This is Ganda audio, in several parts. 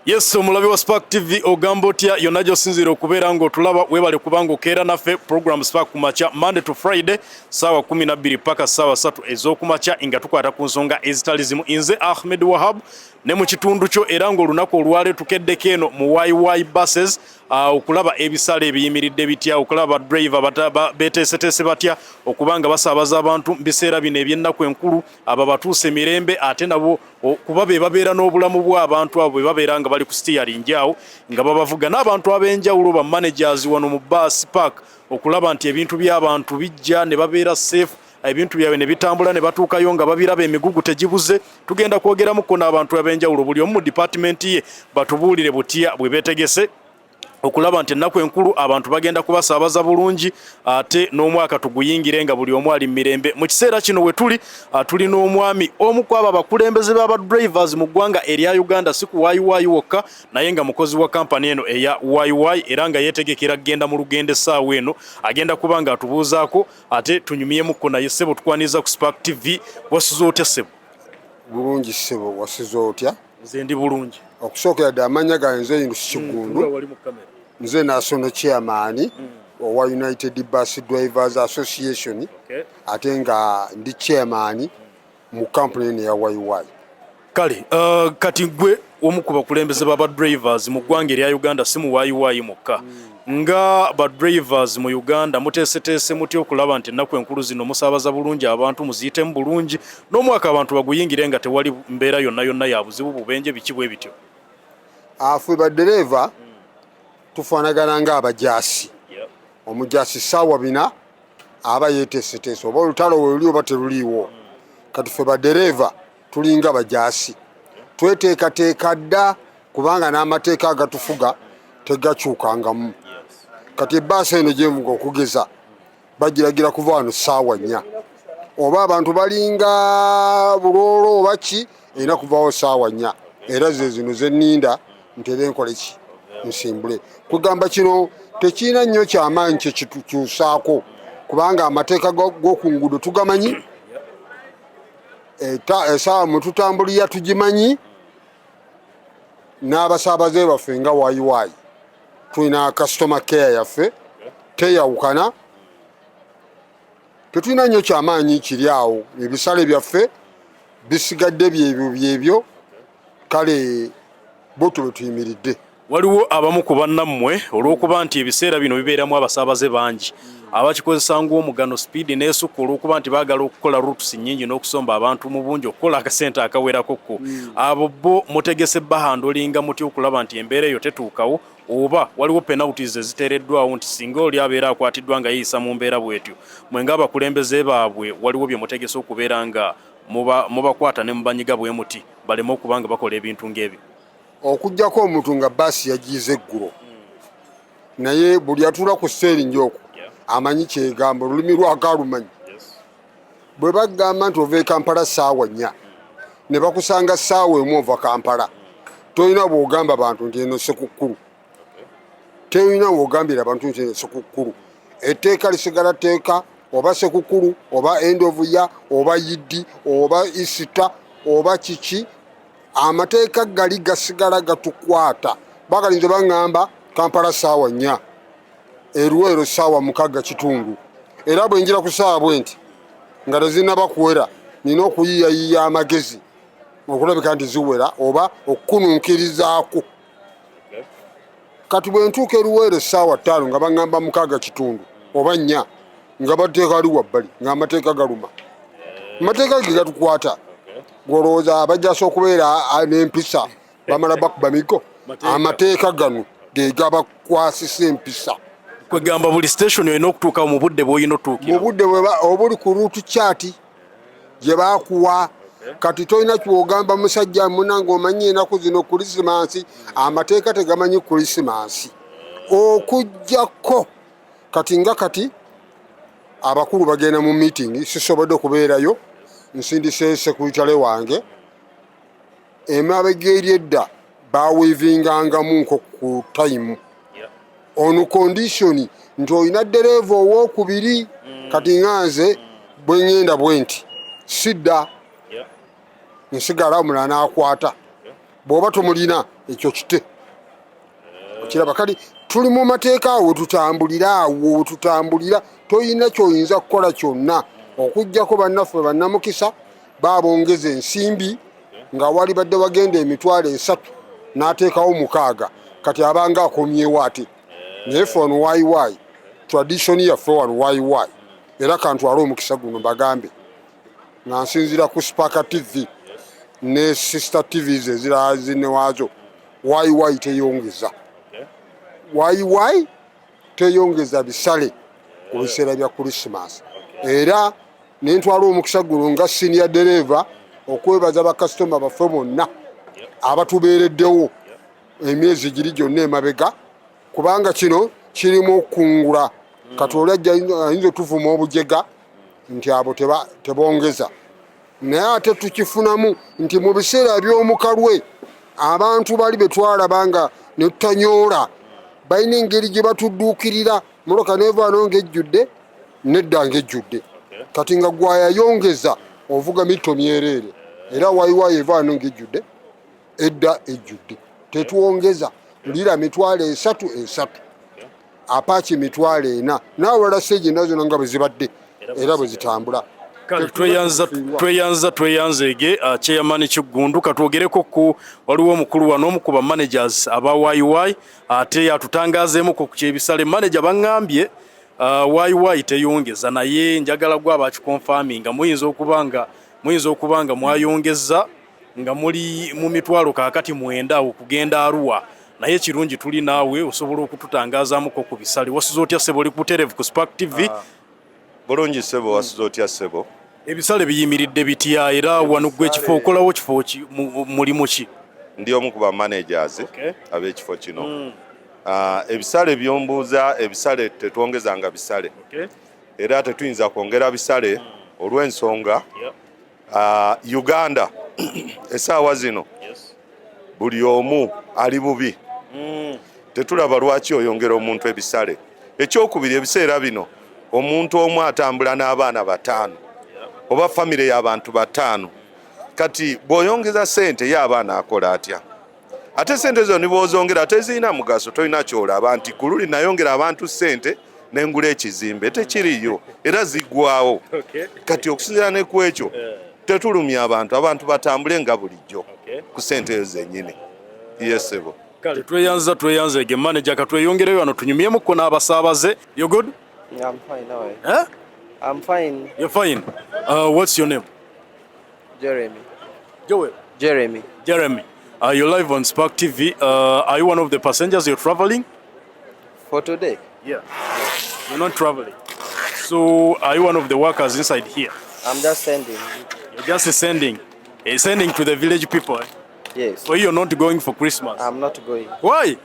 Yes, omulabi wa Spark TV, ogamba otya yonna gy'osinziira okubeera ng'otulaba? Weebale kubanga okeera naffe. Program Spark ku makya, Monday to Friday, saawa 12 paka saawa 3 ez'okumakya, nga tukwata ku nsonga ezitali zimu. Nze Ahmed Wahab ne mu kitundu kyo, era ng'olunaku olwaleero tukeddeko eno mu YY Buses okulaba ebisale ebiyimiridde bitya, okulaba driver beteeseteese batya okuba nga basaabaza abantu mu biseera bino eby'ennaku enkulu, abo batuuse mirembe, ate nabo kuba be babeera n'obulamu bw'abantu abo bwe babeera nga bali ku steering awo nga babavuga, n'abantu ab'enjawulo, ba managers wano mu bus park, okulaba nti ebintu by'abantu bijja ne babeera safe, ebintu byabwe ne bitambula ne batuukayo nga babiraba, emigugu tegibuze. Tugenda kwogeramuko n'abantu ab'enjawulo, buli omu mu department ye, batubuulire butya bwe beetegese okulaba nti ennaku enkulu abantu bagenda kubasaabaza bulungi, ate n'omwaka tuguyingire nga buli omu ali mu mirembe. Mu kiseera kino we tuli, tuli n'omwami omu ku abo abakulembeze b'abadrivers mu ggwanga erya Uganda, si ku YY wokka, naye nga mukozi wa kampani eno eya YY, era nga yeetegekera kugenda mu lugendo essaawa eno. Agenda kuba nga atubuuzaako ate tunyumyemukko naye. Ssebo, tukwaniriza ku Spark TV. Wasuze otya, ssebo? Bulungi, ssebo. Wasuze otya? Nze ndi bulungi. Okusookera ddala, amannya gange nze Yunus Kiggundu. Wali mu kamera. Nze national chairman owa United Bus Drivers Association, ate nga ndi chairman mu kampuni eno eya YY. Kale, kati gwe omu ku bakulembeze b'aba drivers mu ggwanga erya Uganda, si mu YY mukka, nga ba drivers mu Uganda muteeseteese mutya okulaba nti ennaku enkulu zino musaabaza bulungi abantu, muziyitemu bulungi, n'omwaka abantu baguyingire nga tewali mbeera yonna yonna ya buzibu, bubenje, biki bwe bityo? Ffe badereeva tufaanagana ng'abajaasi. Omujaasi ssaawa 4 aba yeeteeseteese, oba olutalo weluli oba teruliiwo. Kati ffe badereeva tulinga bajaasi, tweteekateeka dda, kubanga n'amateeka agatufuga tegakyukangamu. Kati ebbaasi eno gyenvuga, okugeza, bagiragira kuva wano ssaawa 4, oba abantu balinga buloolo oba ki, erina kuvawo ssaawa 4, era ze zino zenninda ntere nkole ki, nsimbule. Kugamba kino tekirina nnyo kyamaanyi kyekitukyusaako, kubanga amateeka g'oku nguudo tugamanyi, esaawa mwe tutambulira tugimanyi, n'abasaabaze baffe nga YY tulina customer care yaffe teyawukana. Tetulina nnyo kyamaanyi kiri awo. Ebisale byaffe bisigadde byebyo byebyo. Kale bwetyo bwe tuyimiridde. Waliwo abamu ku bannammwe, olw'okuba nti ebiseera bino bibeeramu abasaabaze bangi, abakikozesa ng'omugano, sipiidi n'esukka, olw'okuba nti baagala okukola routes nnyingi n'okusomba abantu mu bungi okukola akasente akawerako ko. Abo bo mutegese bahandlinga mutya okulaba nti embeera eyo tetuukawo, oba waliwo penalties eziteereddwawo nti singa oli abeera akwatiddwa nga yeeyisa mu mbeera bw'etyo, mwe ng'abakulembeze baabwe waliwo bye mutegese okubeera nga mubakwata ne mubanyiga bwe muti baleme okuba nga bakola ebintu ng'ebyo? Okugjako omuntu nga baasi yagiiza eggulo, naye buli atuula ku steering okwo amanyi kyegamba, olulimi lwakalumanyi. Bwe bagamba nti ova e Kampala ssaawa 4, ne bakusanga ssaawa 1 ova Kampala, tolina bw'ogamba bantu nti eno sekukkulu. Tolina bw'ogambira abantu nti eno sekukkulu. Etteeka lisigala tteeka, oba sekukkulu, oba end of year, oba Yiddi, oba Easter, oba kiki, amateeka gali gasigala gatukwata. Bagalinze baŋŋamba Kampala ssaawa 4, eRuweero ssaawa 6 kitundu, era bwe njira ku ssaawa bwe nti nga tezinnaba kuwera, nina okuyiyayiya amagezi okulabika nti ziwera oba okukununkirizaako. Kati bwe ntuuka eRuweero essaawa 5 nga baŋŋamba 6 kitundu oba 4, nga bateeka ali wabbali, ng'amateeka galuma, amateeka ge gatukwata. Gwolowooza abajjasa okubeera n'empisa bamala bakuba migo? Amateeka gano ge gabakwasisa empisa. Kwegamba buli station olina okutuuka mu budde bw'olina otuukira. Mu budde obuli ku route chart gye bakuwa. Kati tolina kyogamba musajja munange, omanyi enaku zino Krisimansi, amateeka tegamanyi Krisimansi. Okugjako kati nga kati abakulu bagenda mu meeting, sisobodde kubeerayo, nsindise secretary wange. Emabega eri edda baweevingangamu nko ku time on condition nti olina dereeva owokubiri. Kati nga nze bwe ŋŋenda bwe nti sidda, nsigala, omulala n'akwata. Bw'oba tomulina ekyo kite okiraba. Kali tuli mu mateeka awo wetutambulira, awo wetutambulira, toyina kyoyinza kukola kyonna okuggyako bannaffe bannamukisa babongeza ensimbi nga wali badde wagenda 30,000 n'ateekawo 6,000, kati abanga akomyewo ate. Naye ffe wano YY, tradition yaffe wano YY. Era kantwale omukisa guno bagambe nga nsinzira ku Spark TV ne sister TVs ezirala zinewaazo, YY teyongeza, YY teyongeza bisale ku biseera bya Christmas. Era nentwala omukisa guno nga senior dereva okwebaza bakasitoma baffe bonna abatubeereddewo emyezi giri gyonna emabega, kubanga kino kirimu okukungula. Kati oli ajja ayinza otuvuma obujega nti abo tebongeza, naye ate tukifunamu nti mu biseera by'omukalwe abantu bali betwalaba nga netutanyoola balina engeri gye batudduukirira, motoka nevaano ng'ejjudde, nedda ng'ejjudde. Kati nga gwayayongeza ovuga mitto myereere. Era YY evaano ng'ejjudde, edda ejjudde, tetwongeza. Lira 300,000 3, Apache 40,000, n'awalala stage endala zonna nga bwe zibadde era bwe zitambula. Kale tweyanza, tweyanza, tweyanzeege chairman Kiggundu. Katwogereko ku waliwo omukulu wano, omu ku ba managers aba YY, ate yatutangazeemuko ku kyebisale. Manager, baŋŋambye YY teyongeza, naye njagala gwe abakiconfirminga. Muyinza okuba nga mwayongeza nga muli mu mitwalo kaakati mwenda okugenda Arua, naye kirungi tuli naawe, osobola okututangazaamuko ku bisale. Wasuze otya ssebo? Oli kuterevu ku Spark TV. Bulungi ssebo, wasuze otya ssebo? Ebisale biyimiridde bitya? Era wano gwe ekifo okolawo kifo ki, mulimu ki? Ndi omu ku ba managers ab'ekifo kino. Ebisale byombuuza, ebisale tetwongezanga bisale era tetuyinza kwongera bisale olw'ensonga Uganda essaawa zino buli omu ali bubi. Tetulaba lwaki oyongera omuntu ebisale. Ekyokubiri, ebiseera bino omuntu omu atambula n'abaana bataano oba famire y'abantu bataano. Kati bw'oyongeza sente ye abaana akola atya? Ate sente zo ne bw'ozongera tezirina mugaso, tolina kyolaba nti ku luli nayongera abantu sente nengula ekizimbe, tekiriyo era ziggwawo. Kati okusinziira ne ku ekyo, tetulumya abantu, abantu batambule nga bulijjo ku sente ezo zennyini. Yesebo. Kale tweyanza, tweyanzeege manager. Katweyongereyo wano tunyumyemuko n'abasaabaze. You good? Yeah, I'm fine. How are you? Eh? I'm fine. You're fine. What's your name? Jeremy. Joel? Jeremy. Jeremy, you're live on Spark TV. Are you one of the passengers? You're traveling? For today? Yeah. You're not traveling. So are you one of the workers inside here? I'm just sending. You're just sending, sending to the village people, eh? Yes. So you're not going for Christmas? I'm not going. Why?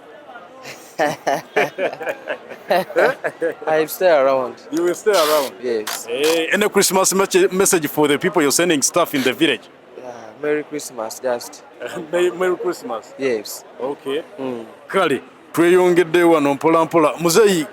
I'll stay around. You will stay around. Yes. Any Christmas message for the people you're sending stuff in the village? Yeah, Merry Christmas, just. Merry Christmas. Yes. Okay. Kale tweyongedde wano mpola mpola. Muzeeyi,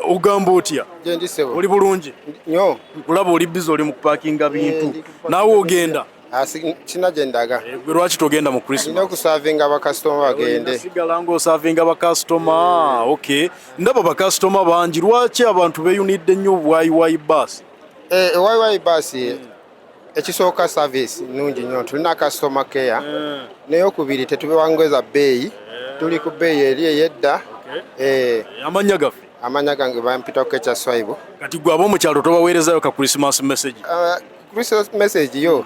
ogamba otya? Gyendi ssebo. Oli bulungi? Nnyo. Nkulaba oli busy, oli mu kupakinga bintu. Ndi kupakinga. Naawe ogenda? Ah, sina gye ndaga. Eh, gwe lwaki togenda mu Christmas? Nina okuservinga bakasitoma bagende. Sigala ng'oservinga bakasitoma. Okay, ndaba bakasitoma bangi. Lwaki abantu beeyunidde nnyo YY bus? Eh, YY bus, ekisooka service nnungi nnyo, tulina customer care. N'eyokubiri, tetubewangeza bbeeyi, tuli ku bbeeyi eri ey'edda. Eh, Amannya gaffe? Amanya gange bampita Kecha Swaibu. Kati gwe ab'omukyalo tobaweerezayo ka Christmas message? Christmas message yo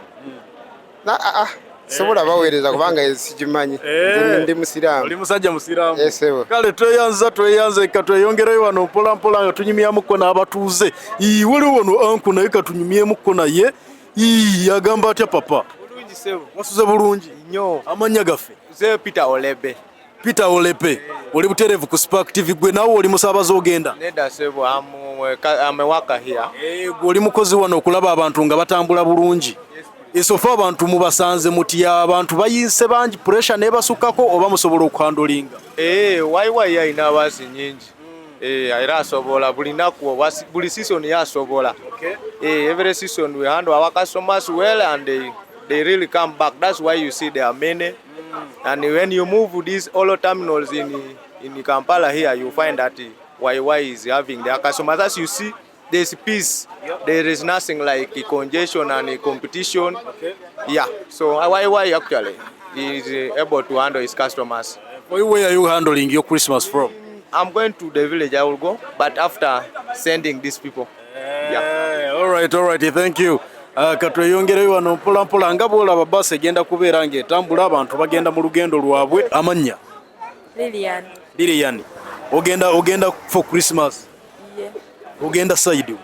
na sobola baweereza kubanga sigimanyi. Nze ndi musiraamu. Oli musajja musiraamu? Yes, sir. Kale tweyanza, tweyanze. Ka tweyongereyo wano mpola mpola nga tunyumyamuko n'abatuuze. Ii, waliwo wano anku, naye katunyumyemuko naye. Ii, agamba atya papa? Bulungi ssebo. Wasuze bulungi? Nnyo. Amannya gaffe? Nze Peter Olebe. Peter Olepe, oli butereevu ku Spark TV. Gwe naawe oli musaabaze ogenda? Nedda ssebo, I'm a worker here. Eh, gwe oli mukozi wano okulaba abantu nga batambula bulungi. So far abantu mubasanze mutya? Abantu bayinse bangi, pressure nebasukako oba musobola okuhandlinga? Eh, YY alina baasi nnyingi. Eh, era asobola buli naku oba buli season yasobola. Eh, every season we handle our customers well and they really come back. That's why you see there are many. And when you move these all terminals in Kampala here, you find that YY is having their customers. As you see, there's peace. There is nothing like congestion and competition. Okay. Yeah, so YY actually is able to handle his customers. Where are you handling your Christmas from? I'm going to the village, I will go, but after sending these people. Yeah. All right, all right, thank you. Katweyongereyo wano mpola mpola nga bw'olaba bbaasi egenda kubeera ng'etambula, abantu bagenda mu lugendo lwabwe. Amannya? Lilian. Lilian. Ogenda for Christmas? Yeah. Ogenda side?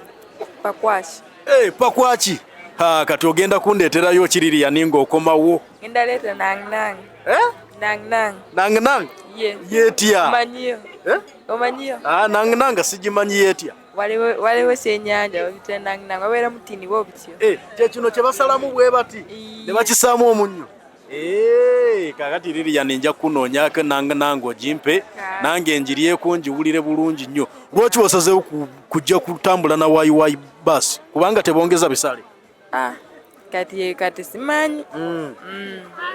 Pakwachi. Hey, Pakwachi. Ha, kati ogenda kundeeterayo ki Lilian ng'okomawo? Ngenda leeta nang nang. Eh? Nang nang. Nang nang? Yeah. Yeetya? Omanyiyo. Eh? Omanyiyo. Ah, nang nang sigimanyi yeetya. Waliwo ekyennyanja babiyita nang nang, babeera mutini bwe butyo. Eh, kye kino kye basalamu bwe bati ne bakisaamu omunnyo. Eh, kaakati Lilian nja kunoonyaako nang nang ogimpe nange ngiryeko ngiwulire bulungi nnyo. Lwaki wasazeewo kujja kutambula na YY bus? Kubanga tebongeza bisale. Ah, kati simanyi.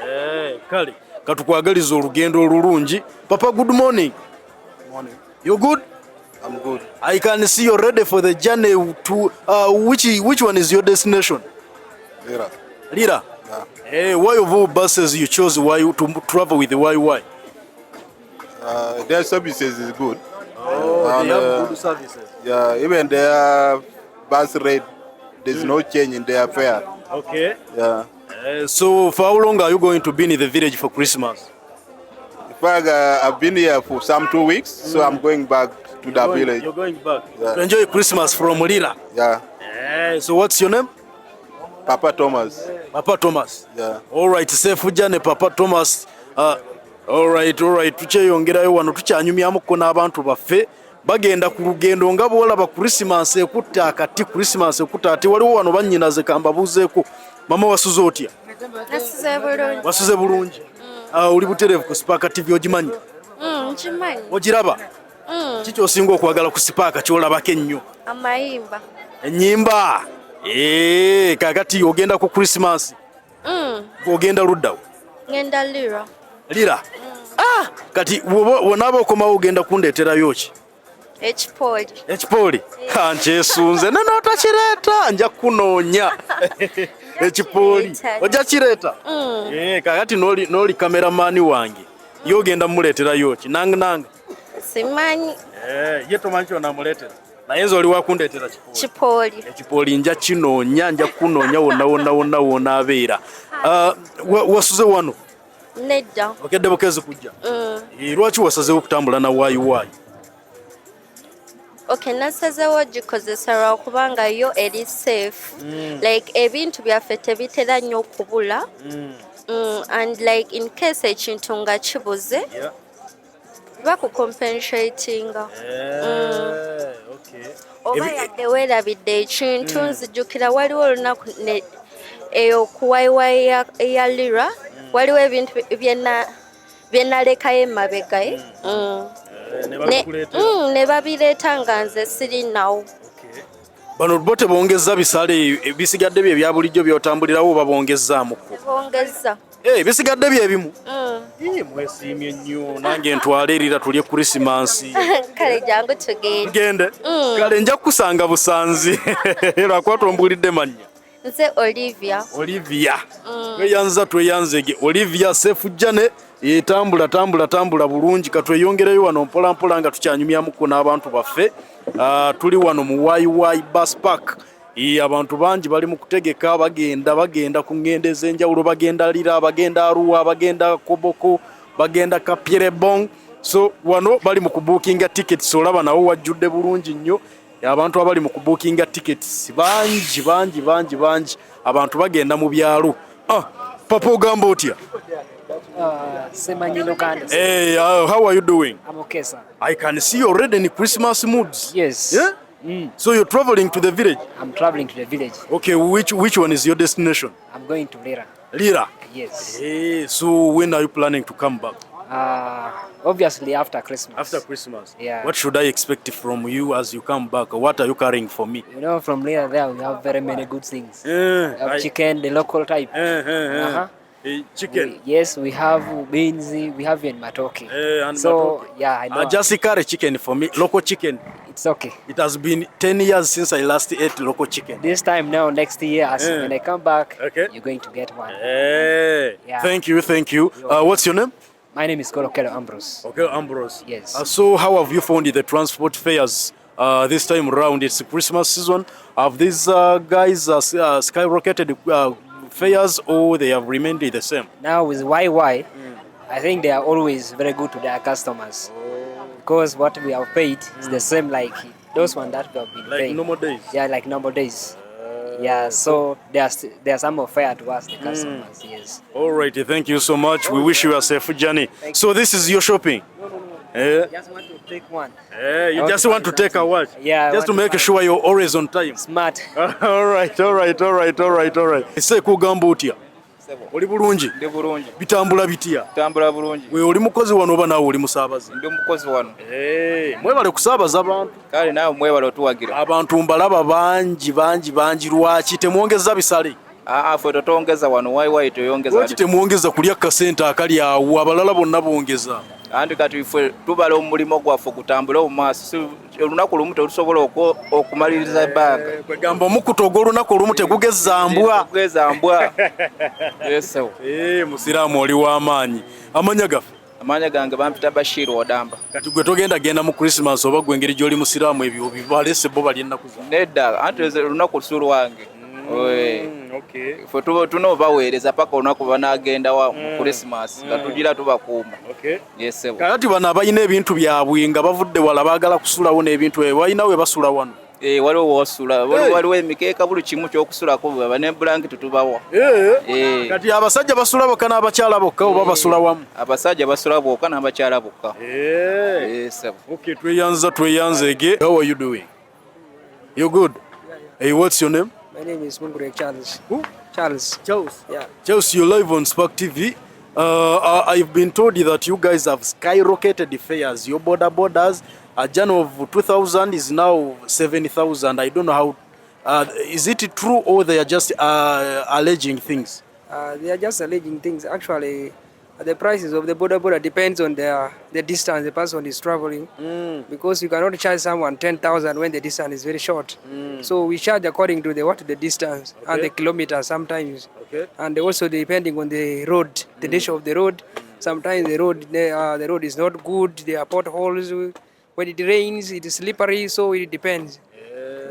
Eh, kale katukwagaliza olugendo olulungi. Papa, good morning. Morning. You good? I'm good. I can see you're ready for the journey to which one is your destination? Lira. Lira. Yeah. Hey, why of all buses you chose why to travel with the YY? Their services is good. Oh, And, they have good services. Yeah, even their bus rate, there's no change in their fare. Okay. Yeah. So for how long are you going to be in the village for Christmas? In fact, I've been here for some 2 weeks, so I'm going back to the village. You're going back. Yeah. To enjoy Christmas from Lira. Yeah. So what's your name? Papa Thomas. Papa Thomas. Yeah. All right, safe journey Papa Thomas. All right, all right. Tukyeyongerayo wano tukyanyumyamuko n'abantu baffe bagenda ku lugendo nga bw'olaba Christmas ekutte akati, Christmas ekutte ati. Waliwo wano bannyinaze kambabuuzeeko. Mama, wasuze otya? Nasuze bulungi. Wasuze bulungi. Oli butereevu ku Spark TV, ogimanyi? Nkimanyi. Ogiraba? Ki ky'osinga okwagala ku Spark ky'olabako ennyo? Amayimba. Ennyimba. Kaakati ogenda ku Christmas? Ogenda luddawo? Ngenda Lira. Lira? Kati wonaaba okomawo ogenda kundeeterayo ki? Ekipooli. Ekipooli? Nkyesunze nenotakireeta nja kunoonya. Ekipooli ojja kireeta? Kaakati n'oli kameramani wange ye ogenda mumuleeterayo ki? Nang nang? Simanyi. Ye tomanyi kyonamuleetera, naye nze oli wakundeetera kipooli. Kipooli. Ekipooli nja kinoonya, nja kunoonya wonna wonna wonna wonaabeera. Wasuze wano? Nedda. Okedde bukezi kujja? Lwaki wasazeewo okutambula na YY? Okay, nasazeewo gikozesa lwakubanga yo eri safe. Like ebintu byaffe tebitera nnyo okubula. And like in case ekintu nga kibuze, bakucompensatinga. Oba yadde weerabidde ekintu, nzijukira waliwo olunaku eyo ku YY ya Lira, waliwo ebintu bye nalekayo emabega. Ne babireeta nga nze sirinawo. Bano bo tebongezza bisale, bisigadde bye ebya bulijjo by'otambulirawo oba bongezzaamukko? Bongezza. Bisigadde bye bimu? Mwesiimye nnyo, nange ntwale erira tulye Christmas. Kale jangu tugende. Tugende? Kale nja kukusanga busanzi. Lwakuba tombulidde mannya. Nze Olivia. Olivia. Tweyanza tweyanzege. Olivia, safe journey. Tambula tambula tambula bulungi. Katweyongereyo wano mpola mpola nga tukyanyumyamuko n'abantu baffe. Tuli wano mu YY Bus Park. Abantu bangi bali mu kutegeka, bagenda ku ngendo ez'enjawulo, bagenda Lira, bagenda Arua, bagenda Koboko, bagenda Kapyerebong. So wano bali mu kubuukinga tickets, olaba nawo wajjudde bulungi nnyo. Abantu abali mu kubuukinga tickets bangi bangi bangi bangi, abantu bagenda mu byalo. Papa ogamba otya? Semanyi Luganda. Hey, how are you doing? I'm okay, sir. I can see you're already in Christmas moods. Yes. Yeah? So you're traveling to the village? I'm traveling to the village. Okay, which one is your destination? I'm going to Lira. Lira? Yes. Hey, so when are you planning to come back? Obviously after Christmas. After Christmas? Yeah. What should I expect from you as you come back? What are you carrying for me? You know, from Lira there we have very many good things. We have chicken, the local type. Chicken. Yes, we have beans, we have even matoke. And So, matoke. yeah, I know. Just curry chicken for me, local chicken. It's okay. It has been 10 years since I last ate local chicken. This time now, next year, as when I come back, you're going to get one. Yeah. Thank you, thank you. What's your name? My name is Kolokelo Ambrose. Okay, Ambrose. Yes. So how have you found the transport fares this time round? It's Christmas season. Have these guys skyrocketed fares or they have remained the same? Now with YY, I think they are always very good to their customers. Because what we have paid is the same like those one that we have been Like paying. normal days? Yeah, like normal days. Yeah, so they are some fair to us, the customers, yes. All right, thank you so much. We wish you a safe journey. So this is your shopping? Eh? Just want to take one. You I want just to want to buy take a watch? Yeah, I Just to want to make buy sure you're always on time. Smart. All right, all right, all right, all right, all right. Ese kugamba otya? Oli bulungi? Ndi bulungi. Bitambula bitya? Bitambula bulungi. Gwe oli mukozi wano oba naawe oli musaabaze? Ndi mukozi wano. Mwebale kusaabaza abantu. Kale naawe mwebale otuwagira. Abantu mbalaba bangi bangi bangi, lwaki temwongeza bisale? Aa, ffe totongeza wano, YY toyongeza. Lwaki temwongeza kulya kasente akali awo, abalala bonna bongeza? Anti kati ffe tubala omulimu gwaffe gutambule mu maaso. Olunaku lumu tetusobola okumaliriza ebbanga. Kwegamba omukutu ogw'olunaku olumu tegugeza mbwa. Tegugeza mbwa. Yes, Musiraamu oli w'amaanyi. Amanya gaffe? Amanya gange bampita Bashir Odamba. Kati gwe togenda genda mu Christmas oba gwe engeri gy'oli musiraamu ebyo obibalese bo bali ennaku zaabwe? Nedda, anti olunaku si lwange. Ffe tunoobaweereza paka olunaku banaagenda wa mu Christmas nga tugira tubakuuma. Yes, sebo. Kakati bano abalina ebintu byabwe nga bavudde wala baagala kusulawo n'ebintu ebyo, balina we basula wano? Waliwo wosula, waliwo emikeeka, buli kimu ky'okusulako bweba ne bulangiti tubawa. Kati abasajja basula bokka n'abakyala bokka oba basula wamu? Abasajja basula bokka n'abakyala bokka. Sebo. Okay, tweyanza tweyanzege. How are you doing? You good? Hey, what's your name? My name is Mungure Charles. Who? Charles. Charles. Yeah. Charles, you're live on Spark TV. I've been told that you guys have skyrocketed the fares. Your borders, a journey of 2,000 is now 7,000. I don't know how. Is it true or they are just alleging things? They are just alleging things. Actually, the prices of the border depends on the distance the person is traveling. Because you cannot charge someone 10,000 when the distance is very short. So we charge according to the distance and the kilometer sometimes. And also depending on the road, the nature of the road. Sometimes the road is not good. There are potholes. When it rains, it is slippery. So it depends.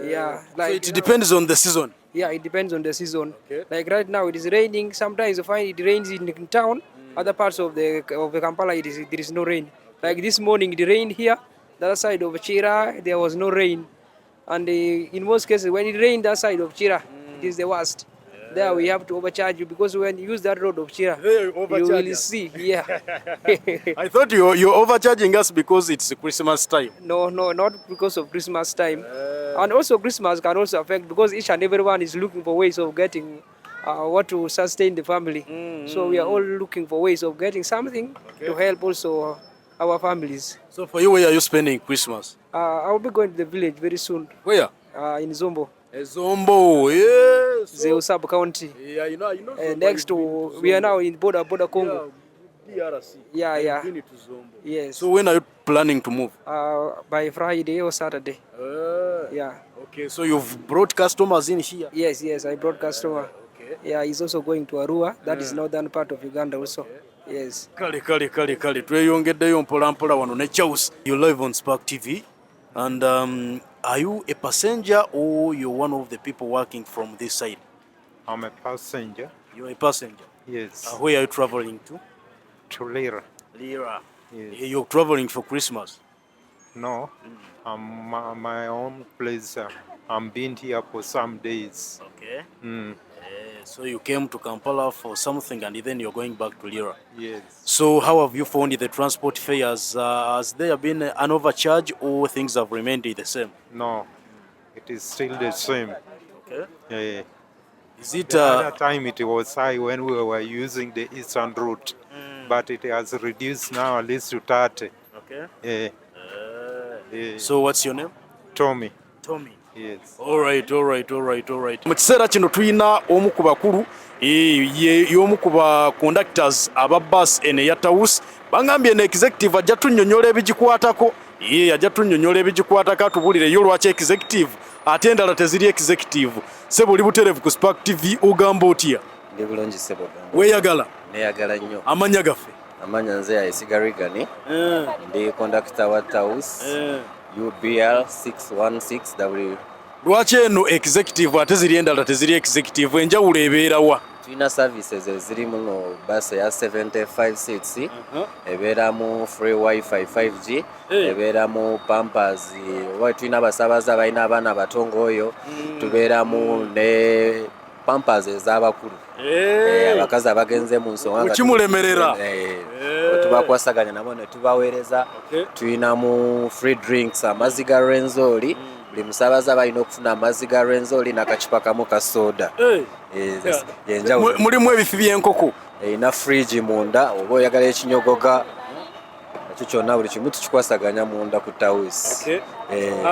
Yeah. Like, so it depends on the season. Yeah, it depends on the season. Like right now, it is raining. Sometimes you find it rains in town. Other parts of the Kampala, there is no rain. Like this morning, it rained here. The other side of Chira, there was no rain. And in most cases, when it rained that side of Chira, it is the worst. There we have to overcharge you because when you use that road of Chira, you will see. Yeah. I thought you're overcharging us because it's Christmas time. No, not because of Christmas time. And also Christmas can also affect because each and everyone is looking for ways of getting what to sustain the family. So we are all looking for ways of getting something to help also our families. So for you, where are you spending Christmas? I will be going to the village very soon. Where? In Zombo. Zombo, yes. Zeu sub county. Yeah, you know. Zombo, next to we are now in border Congo. Yeah, DRC. Yeah, yeah. Been to Zombo. Yes. So when are you planning to move? By Friday or Saturday. Yeah. Okay, so you've brought customers in here? Yes, I brought customer. Okay. Yeah, he's also going to Arua. That is northern part of Uganda also. Yes. Kale. Tweyongeddeyo mpola mpola wano ne Charles. You live on Spark TV. And are you a passenger or you're one of the people working from this side? I'm a passenger. You're a passenger? Yes. Where are you traveling to? To Lira. Lira. Yes. You're traveling for Christmas? No, I'm my own place. I'm been here for some days. Okay. So you came to Kampala for something and then you're going back to Lira? Yes. So how have you found the transport fares? Has there been an overcharge or things have remained the same? No, it is still the same. Okay. Yeah. Is it, The other time it was high when we were using the eastern route, but it has reduced now at least to 30. Okay. Yeah. Yeah. So what's your name? Tommy. Tommy. Yes. Alright, alright, alright, alright. Mu kiseera kino tulina omu ku bakulu y'omu ku ba conductors aba bus eno eya Tawusi. Bangambye eno executive ajja tunnyonnyola ebigikwatako. Ye ajja tunnyonnyola ebigikwatako atubuulire yo lwaki executive ate endala teziri executive. Ssebo oli butereevu ku Spark TV ogamba otya? Ndi bulungi ssebo. Weeyagala? Neeyagala nnyo. Amannya gaffe? Amannya nze Ayesiga Reagan. Ndi kondakita wa Taus UBL 616W. Lwaki eno executive ate ziri endala teziri executive? Enjawulo ebeera wa? Tulina services eziri muno bus eya 75 seats ebeeramu free wifi 5G ebeeramu pampers oba tulina abasaabaze abalina abaana abato ng'oyo tubeeramu ne pampers ez'abakulu abakazi abagenze mu nsonga nga Kimulemerera. Tubakwasaganya nabo ne tubaweereza. Tulinamu free drinks, amazzi ga Rwenzori. Buli musaabaze aba alina okufuna amazzi ga Rwenzori n'akacupa kamu ka soda. Yenjawulo. Mulimu ebifi by'enkoko? Erina fridge munda, oba oyagala ekinyogoga ekyo kyonna, buli kimu tukikwasaganya munda ku Tawusi.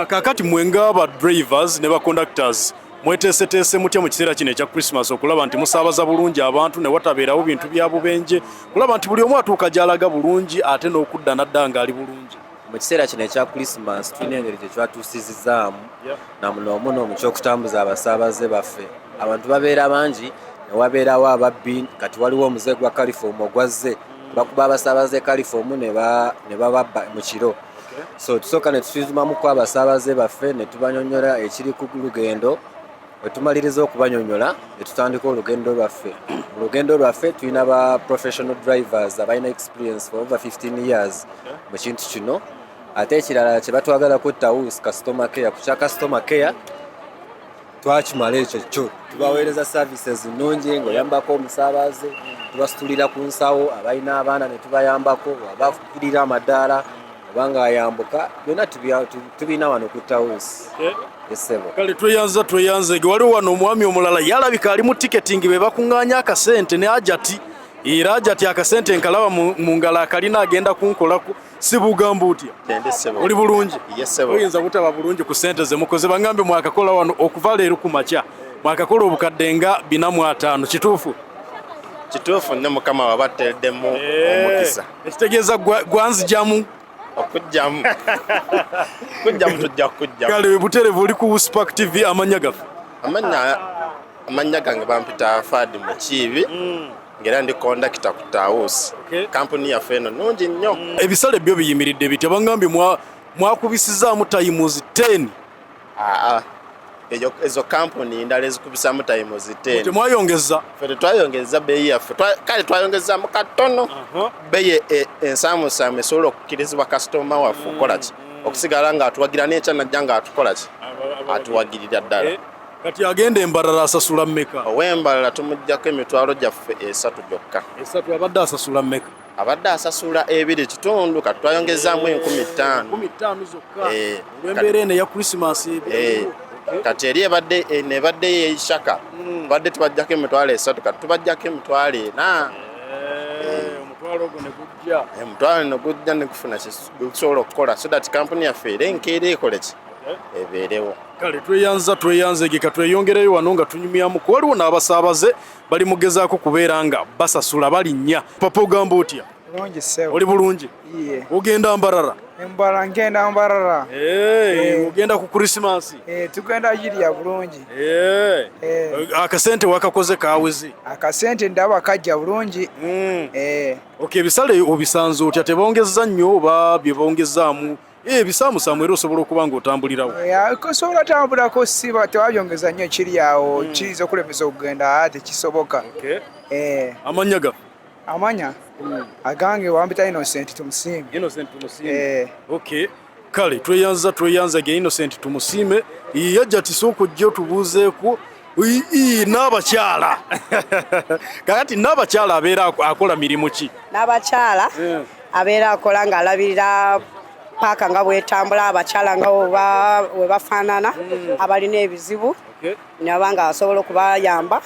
Kaakati mwe nga ba drivers ne ba conductors mweteeseteese mutya mu kiseera kino ekya Christmas okulaba nti musaabaza bulungi abantu ne watabeerawo bintu bya bubenje, kulaba nti buli omu atuuka gy'alaga bulungi ate n'okudda n'adda ng'ali bulungi? Mu kiseera kino ekya Christmas tulina engeri gye twatuusizizaamu namuno omuno mu kyokutambuza abasaabaze baffe. Abantu babeera bangi ne wabeerawo ababbi. Kati waliwo omuze gwa kalifoomu ogwazze, bakuba abasaabaze kalifoomu ne bababba mu kiro. So tusooka ne tusuzumamuko abasaabaze baffe ne tubanyonyola ekiri ku lugendo. Bwe tumaliriza okubanyonyola ne tutandika olugendo lwaffe. Mu lugendo lwaffe tulina ba professional drivers abalina experience for over 15 years mu kintu kino. Ate ekirala kye batwagalako Tawus customer care. Ku kya customer care twakimala ekyo kyo, tubaweereza services nnungi ng'oyambako omusaabaze, tubasitulira ku nsawo, abalina abaana ne tubayambako, abafukirira amadaala oba ng'ayambuka, byonna tubirina wano ku Tawusi, essebo. Kale tweyanza, tweyanzege. Waliwo wano omwami omulala yalabika ali mu ticketing, be bakuŋŋaanya akasente ne ajati, era ajati akasente nkalaba mu ngalo akalina agenda kunkolako. Si bugamba otya? Tende ssebo. Oli bulungi? Yes ssebo. Oyinza butaba bulungi ku sente ze mukoze. Baŋŋambye mwakakola wano okuva leero ku makya mwakakola obukadde nga 450, kituufu? Kituufu nnyo, Mukama waba ateereddemu omukisa. Ekitegeeza gwanzijamu. Okujjamu. Kujjamu tujja kukujjamu. Kale buterevu oli ku Spark TV, amannya gaffe? Amannya gange bampita Fadi Mukiibi, ng'era ndi kondakita ku Tawusi. Kampuni yaffe eno nnungi nnyo. Ebisale byo biyimiridde bitya? Baŋŋambye mwakubisizaamu times 10. Aa, ezo kampuni ndala ezikubisamu times 10. Temwayongeza? Ffe tetwayongeza bbeeyi yaffe. Kale twayongezaamu katono bbeeyi ensaamusaamu esobola okukkirizibwa kasitoma waffe okukola ki, okusigala ng'atuwagira n'enkya najja ng'atukola ki, atuwagirira ddala. Kati agenda embalala asasula mmeka? Ow'embalala tumugjako emitwalo gyaffe 3 gyokka. 3. Abadde asasula mmeka? Abadde asasula 2.5, kati twayongezaamu 5,000. 5,000 zokka? Olw'embeera eno eya Christmas? Kati eri ebadde eno ebadde yeishaka, badde tubajjako emitwalo 3, kati tubajjako emitwalo 4. Omutwalo ogwo ne gujja. Omutwalo ne gujja ne gufuna gusobola okukola so that kampuni yaffe era enkeera ekole ki, ebeerewo. Kale tweyanza, tweyanzege. Katweyongereyo wano nga tunyumyamuku. Waliwo n'abasaabaze bali mugezaako kubeera nga basasula balinnya. Papa, ogamba otya? Bulungi ssebo. Oli bulungi? Iye. Ogenda Mbarara? Embala ngenda Mbarara. Ogenda ku Christmas? Eh, tugenda girya bulungi. Akasente wakakoze kaweze? Akasente ndaba kajja bulungi. Ok, ebisale obisanze otya? Tebongeza nnyo oba bye bongezaamu ebisaamusaamu era osobola okuba ng'otambulirawo? Osobola tambulako, siba tewabyongeza nnyo, kiri awo kiyinza okulemesa okugenda, tekisoboka. Amannya gaffe? Amanya agange wampita Innocent Tumusiime. Innocent Tumusiime. Okay, kale tweyanza, tweyanzage Innocent Tumusiime. Yajja tisooka ojja otubuuzeeko n'abakyala. Kakati n'abakyala abeera akola mirimu ki? N'abakyala abeera akola ng'alabirira paaka nga bwetambula, abakyala nga we bafaanana abalina ebizibu, naba nga asobola okubayamba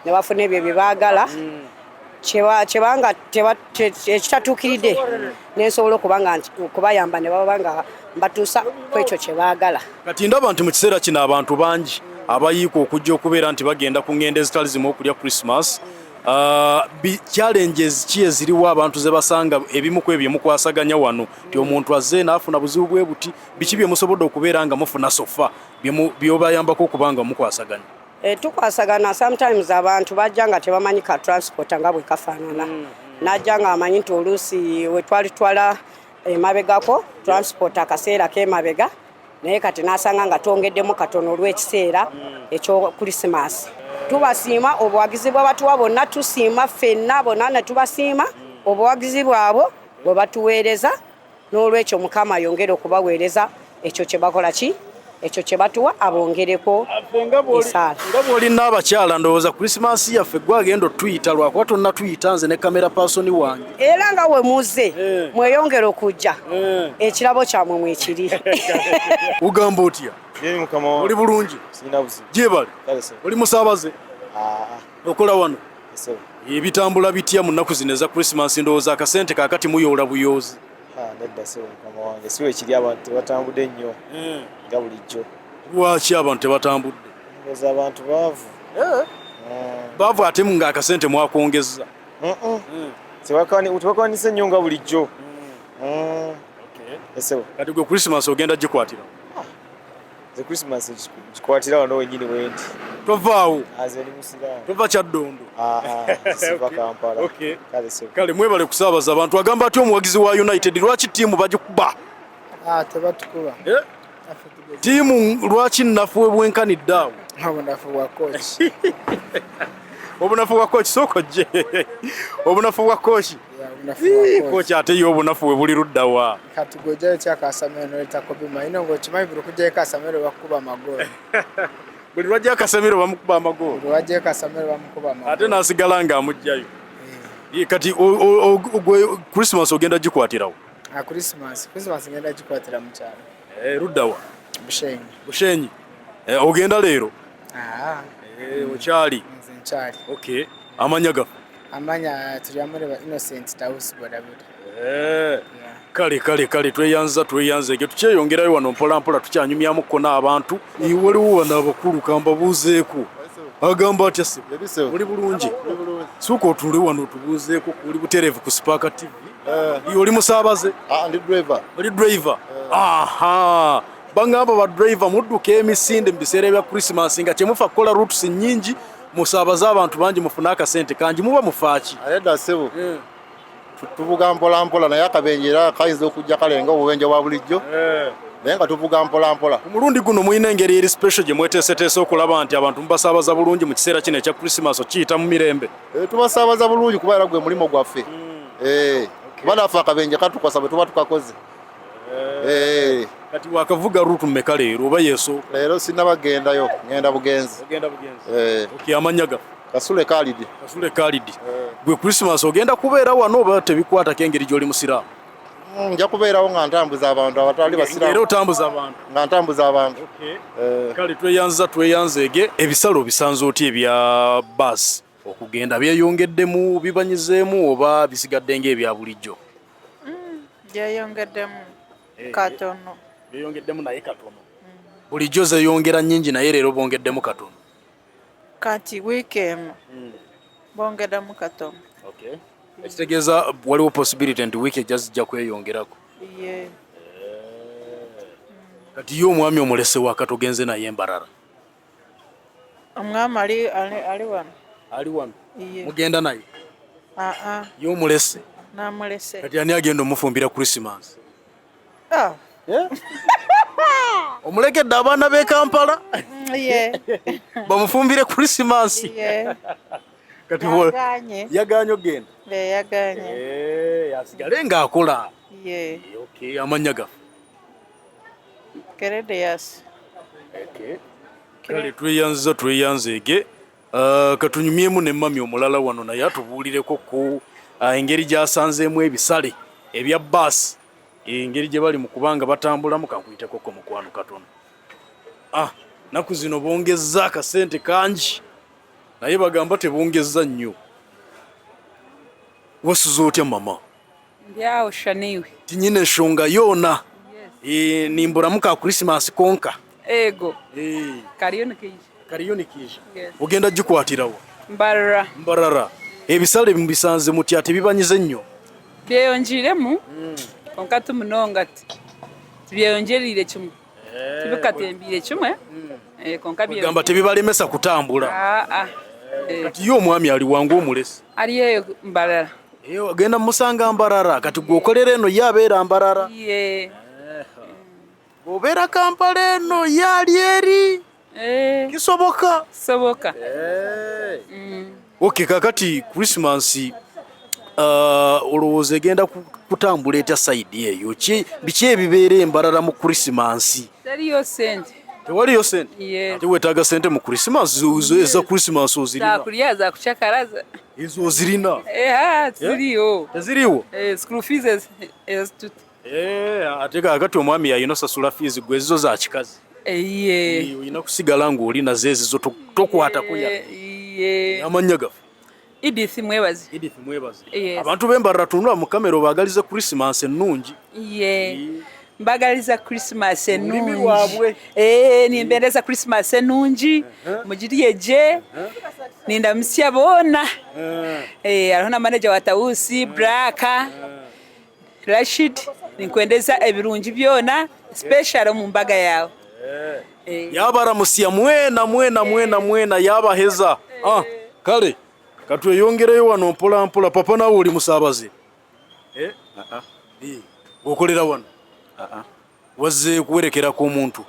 ne bafuna ebyo bye baagala. Kyebanga ekitatuukiridde nensobola okuba nga okubayamba ne baba nga mbatuusa ku ekyo kye baagala. Kati ndaba nti mu kiseera kino abantu bangi abayiika okujja okubeera nti bagenda ku ngendo ezitali zimu okulya Christmas. Challenges ki eziriwo abantu ze basanga ebimu ku ebyo mukwasaganya wano nti omuntu azze n'afuna buzibu bwe buti, biki bye musobodde okubeera nga mufuna sofa byobayambako okuba nga mukwasaganya? Tukwasagana sometimes abantu bajja nga tebamanyi ka transport nga bwe kafaanana. Najja nga amanyi nti oluusi we twalitwala emabegako transport akaseera k'emabega, naye kati n'asanga nga twongeddemu katono olw'ekiseera eky'Krisimaasi. Tubasiima obuwagizi bwe batuwa bonna, tusiima ffenna bonna ne tubasiima obuwagizi bwabwe bwe batuweereza. N'olwekyo Mukama ayongere okubaweereza ekyo kye bakola ki, ekyo kye batuwa abongereko esaala. Nga bw'olina abakyala, ndowooza Krisimaasi yaffe gwe agenda otuyita, lwakuba tonnatuyita nze ne kamera paasoni wange. Era nga we muzze mweyongere okujja, ekirabo kyammwe mwekiri. Ugamba otya? Oli bulungi? Gyebale. Oli musaabaze? Okola wano? Ebitambula bitya mu nnaku zino eza Krisimaasi? Ndowooza akasente kaakati muyoola buyoozi. Nedda ssebo mukama wange, si wekiri, abantu tebatambudde nnyo nga bulijjo. Lwaki abantu tebatambudde? Ndowooza abantu baavu. Baavu ate nga akasente mwakwongezza. Tebakwanise nnyo nga bulijjo. Kati gwe Krisimaasi ogenda gikwatira? Nze Krisimaasi gikwatira wano wennyini wendi. Tovaawo? Nze ndi musiraamu. Tova Kyaddondo? Siva Kampala. Kale mwebale kusaabaza abantu. Agamba atya omuwagizi wa United, lwaki ttiimu bagikuba? Tebatukuba. Ttiimu lwaki nnafu bwenkanidde awo? Obunafu bwa coach. Obunafu bwa coach, sooka ojje. Obunafu bwa coach. Coach ate ye obunafu bwe buli ludda wa? Kati gw'ojjayo ki Casemiro n'oleeta Kobbie Mainoo, ng'okimanyi buli okugyayo Casemiro bakukuba amagoolo. Buli lwajja Casemiro bamukuba amagoolo. Buli lwajjayo Casemiro bamukuba amagoolo. Ate n'asigala ng'amuggyayo. Kati gwe Christmas ogenda gikwatirawo? Christmas ngenda gikwatira mu kyalo. Ludda wa? Bushenyi. Bushenyi. Ogenda leero? Okyali? Nze nkyali. Okay. Amanya gaffe? Amanya Turyamureba Innocent Tausi bodaboda. Kale kale kale, tweyanza tweyanzege, tukyeyongerayo wano mpola mpola, tukyanyumyamuko n'abantu. Waliwo wano abakulu, kambabuuzeeko. Agamba atya ssebo? Oli bulungi? Sooka otuule wano otubuuzeeko, oli butereevu ku Spark TV. Oli musaabaze? Ndi driver. Oli driver? Aha, bangamba ba driver mudduka emisinde mu biseera bya Christmas nga kyemufa kukola routes nnyingi, musaabaze abantu bangi, mufune akasente kangi, muba mufaaki? Nedda ssebo, tuvuga mpola mpola, naye akabenje era kayinza okujja kale nga obubenje bwa bulijjo, naye nga tuvuga mpola mpola. Ku mulundi guno mulina engeri eri special gye mweteeseteese okulaba nti abantu mubasaabaza bulungi mu kiseera kino ekya Christmas okiyita mu mirembe? Tubasaabaza bulungi kuba era gwe mulimu gwaffe, kuba naffe akabenje katukosa bwe tuba tukakoze. Kati wakavuga route mmeka leero oba yeesooka? Leero sinnabagendayo, ngenda bugenzi. Ogenda bugenzi. Okay, amanya gaffe? Kasule Khalid. Kasule Khalid. Gwe Christmas ogenda kubeera wano oba tebikwatako engeri gy'oli musiraamu? Nja kubeerawo nga ntambuza abantu abatali basiraamu. Era otambuza abantu? Nga ntambuza abantu. Kale tweyanza tweyanzeege. Ebisale obisanze otya ebya baasi okugenda? Byeyongeddemu, bibanyizeemu oba bisigadde ng'ebya bulijjo? Byeyongeddemu katono. Byeyongeddemu naye katono. Bulijjo zeeyongera nnyingi, naye leero bongeddemu katono. Kati wiiki eno bongeddemu katono. Ekitegeeza waliwo possibility nti wiiki ejja zijja kweyongerako. Ye. Kati ye omwami omulese waka, togenze naye Mbarara? Omwami ali wano. Ali wano? Ye. Mugenda naye? Aa. Ye omulese? Namulese. Kati ani agenda omufumbira Christmas? Ah. Omulekedde abaana b'e Kampala Ye. bamufumbire Christmas? Ye. Kati Yaganye. Yaganye ogenda? Ye, yaganye. Asigale ng'akola. Ye. Okay, amanya gaffe? Keredeyas. Kale tweyanziza tweyanzeege. Katunyumyemu ne mami omulala wano naye atubuulireko ku engeri gy'asanzeemu ebisale ebya baasi, engeri gye bali mu kubanga batambulamu. Kankuyiteko ko mukwano katono. Naku zino bongezza akasente kangi, naye bagamba tebongezza nnyo. Wasuze otya mama? Ndi awo shaniwe. Tinyine enshonga yoona. Eh, nimburamu ka Christmas konka. Ego. Eh. Kariyo nikija. Kariyo nikija. Yes. Ogenda gikwatirawa? Mbarara. Mbarara. Ebisale mubisanze mutya tebibanyize nnyo? Byeyongiiremu. Konka ti munonga ti. Tibyeyongyereire kimwe. Tibikatembiire kimwe. Eh, konka Gamba tebibalemesa kutambula. Ah ah. Eh, Kati ye omwami ali wangu omulesi. ari eyo Mbarara. Eh, ogenda musanga Mbarara kati gwe okolera eno ye abeera Mbarara. Ye. Obeera Kampala eno ye ali eri. Eh. Kisoboka. Kisoboka. Okay, kakati Christmas olowooza egenda kutambula etya sayidi eyo? Biki ebibeera embarara mu Christmas? Teriyo sente. Tewaliyo sente? Ye. Ate weetaaga sente mu Christmas, eza Christmas ozirina? Zakurya zakucakara. Ezo ozirina? Eh, ah, tiziriyo. Teziriwo? Eh, school fees ezituta. Eh, ate kakati omwami yalina osasula fees gwe ezizo za kikazi. Iye. Olina kusigala ng'oli nazo ezizo tokwatako ya. Iye. Amannya gaffe. Edith Mwebaze. Edith Mwebaze. Yes. Abantu b'Embarara tunula mu kamera obaagalize Christmas ennungi. Ye. Mbagaliza Christmas Olulimi ennungi. lwabwe. Eh, nimbereza Christmas ennungi. Mugirye gye. Nindamusya boona. Eh, hariho na manager wa Tausi, Braka. Rashid, ninkwendeza ebirungi byona, special omu mbaga yawe. Yabaramusya mwena mwena mwena mwena yabaheza. Ah, kale katweyongereyo wano mpola mpola. Papa nawe oli musaabaze? Eh? Eh, okolera wano? Wazze kuwerekerako omuntu?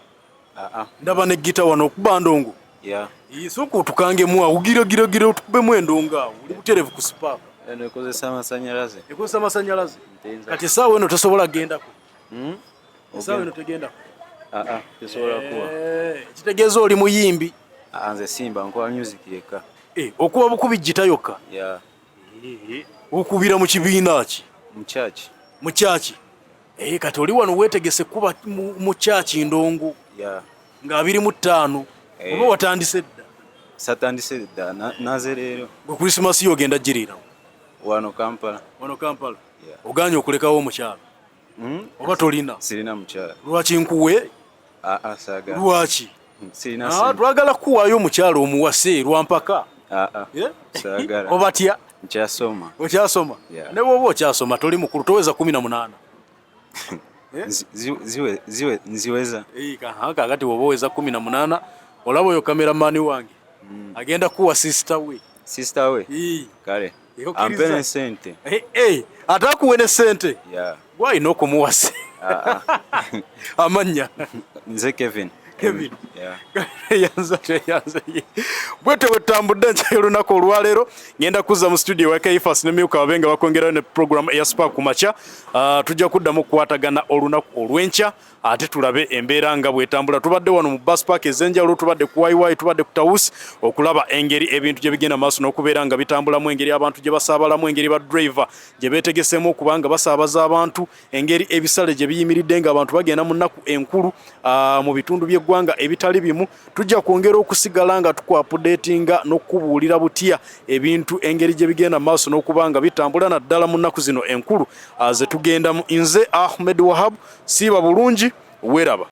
Ndaba ne gita wano okuba ndongo. Yeah. Sooka otukangemu awo, gira otukubemu endongo awo. Oli butereevu ku Spark. Eno ekozesa amasanyalaze. Ekozesa amasanyalaze? Ntenza. Kati essaawa eno tosobola kugendako? Hmm? Essaawa eno tegendako? Aa, tesobola kuba. Kitegeeza oli muyimbi? Aa, nze simba nkuba music yekka. Eh, okuba bukubi gita yokka? Yeah. Okubira mu kibiina ki? Mu church. Mu church. Eh, kati oli wano weetegese kuba mu church ndongo. Yeah. Nga 25. Eh. Oba watandise dda? Satandise dda, naze leero. Gwe Christmas yo ogenda giriira? Wano Kampala. Wano Kampala. Ogaanye okulekawo omukyala? Hmm? Oba tolina? Sirina mukyala. Lwaki nkuwe? Aa, saagala. Lwaki? Sirina Ah, sente. twagala kukuwaayo omukyala omuwase lwampaka. Aa, Eh? saagala. Obatya? Nkyasoma. Okyasoma? Yeah. Ne bw'oba okyasoma toli mukulu toweza 18. Nziweza. Eh, kakati bw'oba oweza 18 olaba oyo kameramani wange agenda kuwa sister we. Sister we? Kale. Okkiriza? Ampe ne sente. Eh, eh, ate akuwe ne sente. Yeah. Gwalina okumuwasa. Aa. Amannya? Nze Kevin. Kevin. Yeah. Yanza yanza. Bwete wetambudde nkya olunaku olwaleero ngenda kuzza mu studio wa Kaifas ne Myuka babenga bakwongerayo ne program eya Spark ku makya. Tujja kuddamu okukwatagana olunaku olw'enkya ate tulabe embeera nga bwetambula. Tubadde wano mu bus park ez'enjawulo, tubadde ku YY, tubadde ku Tausi okulaba engeri ebintu gye bigenda maaso n'okubeera nga bitambulamu, engeri abantu gye basaabalamu, engeri ba driver gye beetegesemu okuba nga basaabaza abantu, engeri ebisale gye biyimiridde ng'abantu bagenda mu nnaku enkulu mu bitundu by'eggwanga ebitali bimu. Tujja kwongera okusigala nga tukwapudeetinga n'okukubuulira butya ebintu engeri gye bigenda maaso n'okuba nga bitambula naddala mu nnaku zino enkulu ze tugendamu. Nze Ahmed Wahab, siiba bulungi, weeraba.